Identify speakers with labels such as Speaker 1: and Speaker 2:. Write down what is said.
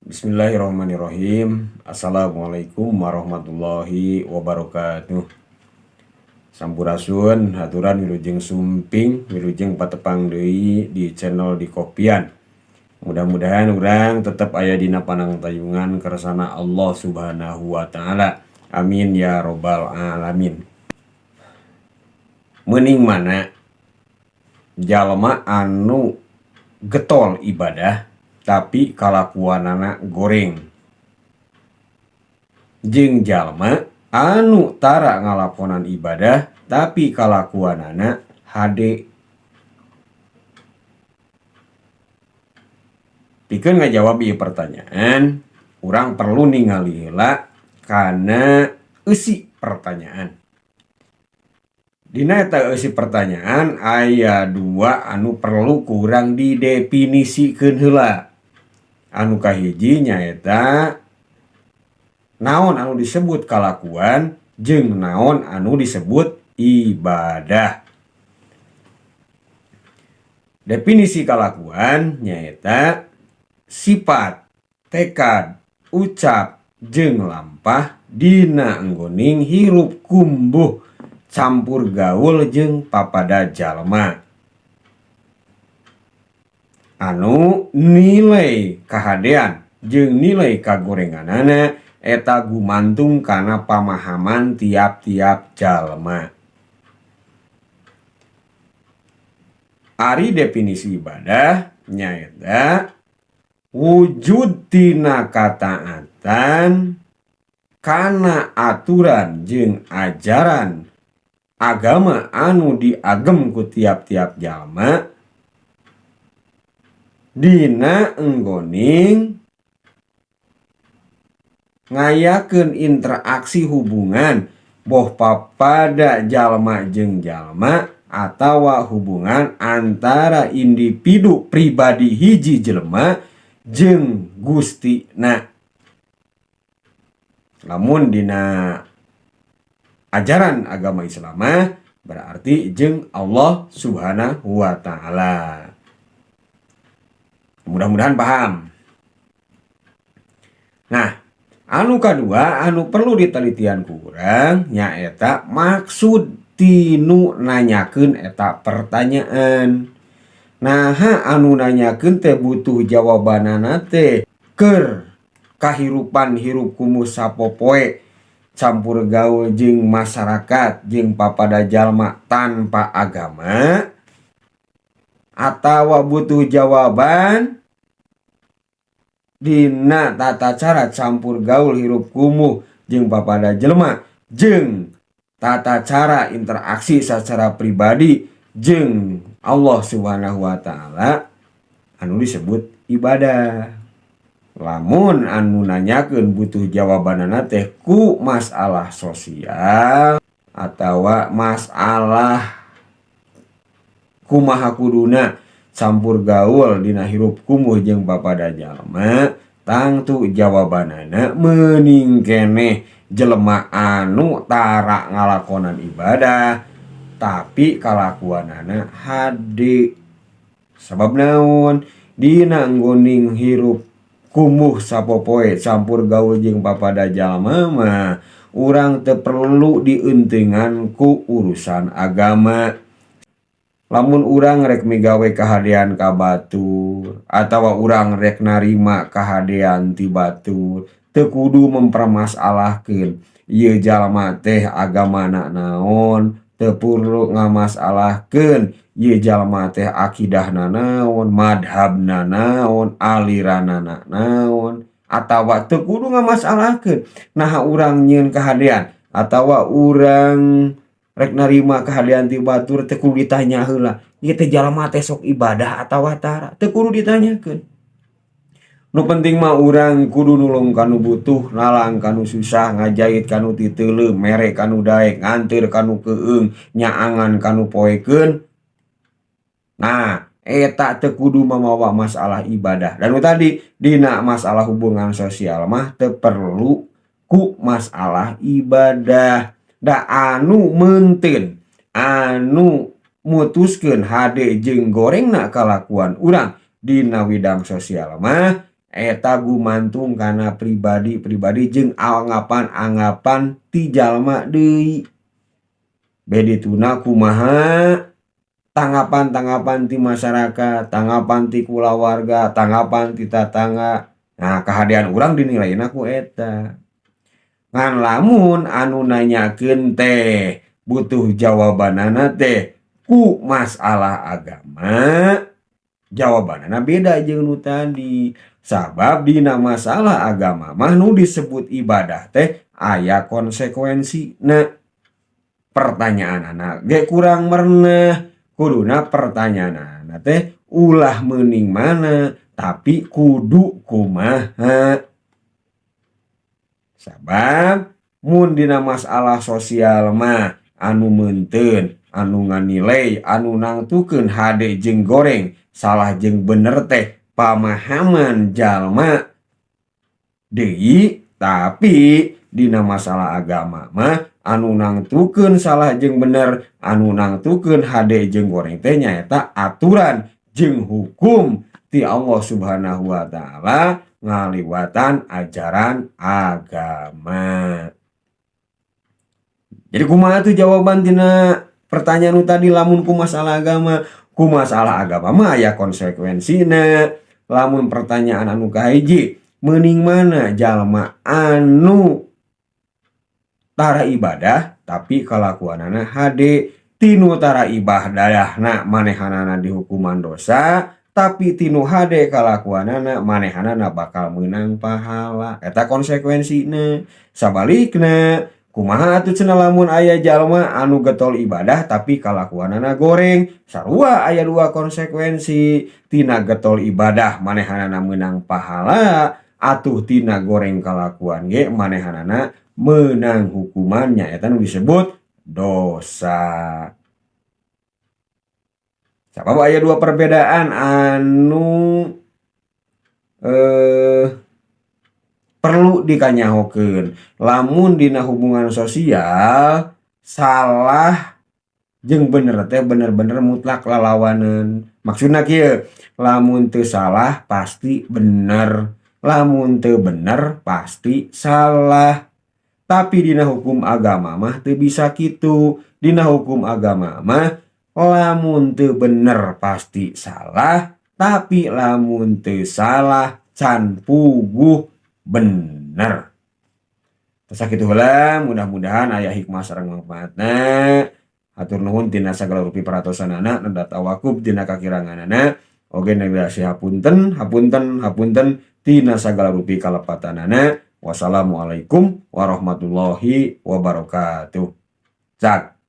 Speaker 1: Bismillahirrahmanirrahim. Assalamualaikum warahmatullahi wabarakatuh. Sampurasun, haturan wilujeng sumping, wilujeng patepang deui di channel di Kopian. Mudah-mudahan urang tetap aya dina panangtayungan kersana Allah Subhanahu wa taala. Amin ya robbal alamin. Meuning mana jalma anu getol ibadah tapi kalakuanana goreng, jeung jalma anu tara ngalakonan ibadah tapi kalakuanana hade? Pikeun ngajawab ieu pertanyaan, urang perlu ningali heula kana eusi pertanyaan. Dina eta eusi pertanyaan aya dua anu perlu ku urang didefinisikeun heula. Anu kahiji nyaeta naon anu disebut kalakuan jeung naon anu disebut ibadah. Definisi kalakuan nyaeta sifat, tekad, ucap jeung lampah dina enggoning hirup kumbuh campur gaul jeung papada jalma anu nilai kahadean jeung nilai kagorenganana eta gumantung kana pamahaman tiap-tiap jalma. Ari definisi ibadah nyaeta wujud tina kataatan kana aturan jeung ajaran agama anu diagem ku tiap-tiap jalma dina enggoning ngayakeun interaksi hubungan boh papada jalma jeung jalma atawa hubungan antara individu pribadi hiji jelema jeung Gustina. Lamun dina ajaran agama Islam mah berarti jeung Allah Subhanahu wa taala. Mudah-mudahan paham. Nah, anu kadua anu perlu ditelitian ku urang nyaeta maksud tinu nanyakeun eta pertanyaan. Naha anu nanyakeun teh butuh jawabanana teh keur kahirupan hirup kumuh sapopoe campur gaul jeung masyarakat jeung papada jalma tanpa agama, atawa butuh jawaban dina tata cara campur gaul hirup kumuh jeung papada jelema jeung tata cara interaksi secara pribadi jeung Allah Subhanahu wa taala anu disebut ibadah. Lamun anu nanyakeun butuh jawabanana teh ku masalah sosial atawa masalah kumaha kuduna campur gaul dina hirup kumuh jeung papada jalma, tangtu jawabanana meuning keneh jelema anu tara ngalakonan ibadah tapi kalakuanana hade. Sabab naon? Dina nggoning hirup kumuh sapopoe campur gaul jeung papada jalma mah urang teu perlu dieunteunan ku urusan agama. Lamun urang rek migawe kahadean ka batur atawa urang rek narima kahadean ti batur, teu kudu mempermasalahkeun ieu jalma teh agamana naon, teu perlu ngamasalahkeun ieu jalma teh akidahna naon, madhabna naon, aliranana naon, atawa teu kudu ngamasalahkeun naha urang nyieun kahadean atawa urang rek narima kahadean ti batur teu kudu ditanya heula ieu teh jalma teh sok ibadah atawa tara, teu kudu ditanyakeun. Nu penting mah urang kudu nulung kanu butuh, nalang kanu susah, ngajait kanu titeuleuh, mere kanu daek, nganteur kanu keueung, nyaangan kanu poekeun. Nah, eta teu kudu mamawa masalah ibadah. Dan nu tadi dina masalah hubungan sosial mah teu perlu ku masalah ibadah. Da anu meunteun, anu mutuskeun hade jeung gorengna kalakuan urang dina widang sosial mah Eta gumantung kana pribadi-pribadi jeung anggapan-anggapan ti jalma deui. Bedituna kumaha tanggapan-tanggapan ti masyarakat, tanggapan ti kulawarga, tanggapan ti tatangga. Nah, kahadean urang dinilaina ku eta. Ngan lamun anu nanyakeun teh butuh jawabanana teh ku masalah agama, jawabanana beda jeung nu tadi. Sabab dina masalah agama mah nu disebut ibadah teh aya konsekuensina. Pertanyaanana ge kurang merenah. Kuduna pertanyaanana teh ulah meuning mana, tapi kudu kumaha. Sabab mun dina masalah sosial mah anu meunteun, anu nganilai, anu nangtukeun hade jeung goreng, salah jeung bener teh pamahaman jalma deui, tapi dina masalah agama mah anu nangtukeun salah jeung bener, anu nangtukeun hade jeung goreng teh nyaeta aturan jeung hukum ti Allah Subhanahu wa taala ngaliwatan ajaran agama. Jadi kumaha tuh jawaban tina pertanyaan nu tadi lamun ku masalah agama? Ku masalah agama mah aya konsekuensina. Lamun pertanyaan anu kahiji, meuning mana jalma anu tara ibadah tapi kalakuanana hade, tinu tara ibadahna manehanana dihukuman dosa, tapi tinu hade kalakuanana manehanana bakal meunang pahala. Eta konsekuensina. Sabalikna, kumaha atuh cenah lamun aya jalma anu getol ibadah tapi kalakuanana goreng? Sarua aya dua konsekuensi. Tina getol ibadah manehanana meunang pahala, atuh tina goreng kalakuan ge manehanana meunang hukuman, nyaeta nu disebut dosa. Sabab aya dua perbedaan anu perlu dikanyahokeun. Lamun dina hubungan sosial, salah jeung bener teh bener-bener mutlak lalawaneun. Maksudna kieu, lamun teu salah pasti bener, lamun teu bener pasti salah. Tapi dina hukum agama mah teu bisa kitu. Dina hukum agama mah lamun teu bener pasti salah, tapi lamun teu salah can puguh bener. Tah, sakitu heula, mudah-mudahan aya hikmah sareng mangfaatna. Hatur nuhun tina sagala rupi perhatosanana, neda tawakub tina kakiranganana, oge nagasi hapunten, hapunten, hapunten tina sagala rupi kalepatanana. Wassalamualaikum warahmatullahi wabarakatuh. Cak.